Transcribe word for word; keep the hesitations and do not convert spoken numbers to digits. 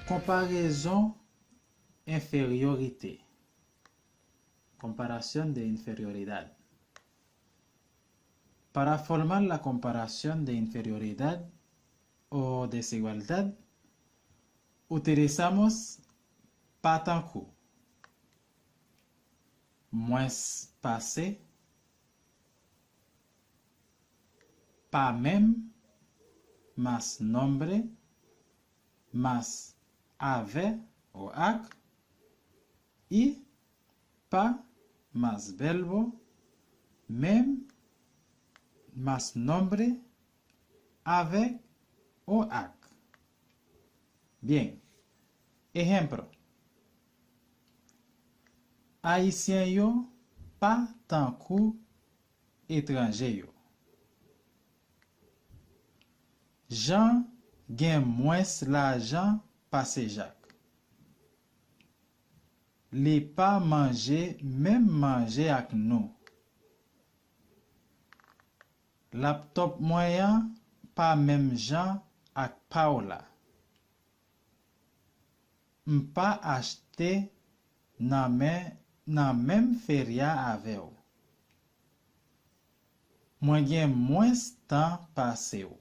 Konparezon enferiorite. Comparación de inferioridad. Para formar la comparación de inferioridad o desigualdad, utilizamos pa tankou, mwens pase, pa menm, más nombre, más avè o ak, y pa, más verbo, menm, más nombre, avèk o ak. Byen. Ehemplo. Ayisyen yo pa tankou etranje yo. Jan gen mwens lajan pase Jak. Li pa manje menm manje ak nou. Laptòp mwen an pa menm jan ak pa w la. M pa achte nan men, nan menm feri a avè w. Mwen gen mwens tan pase w.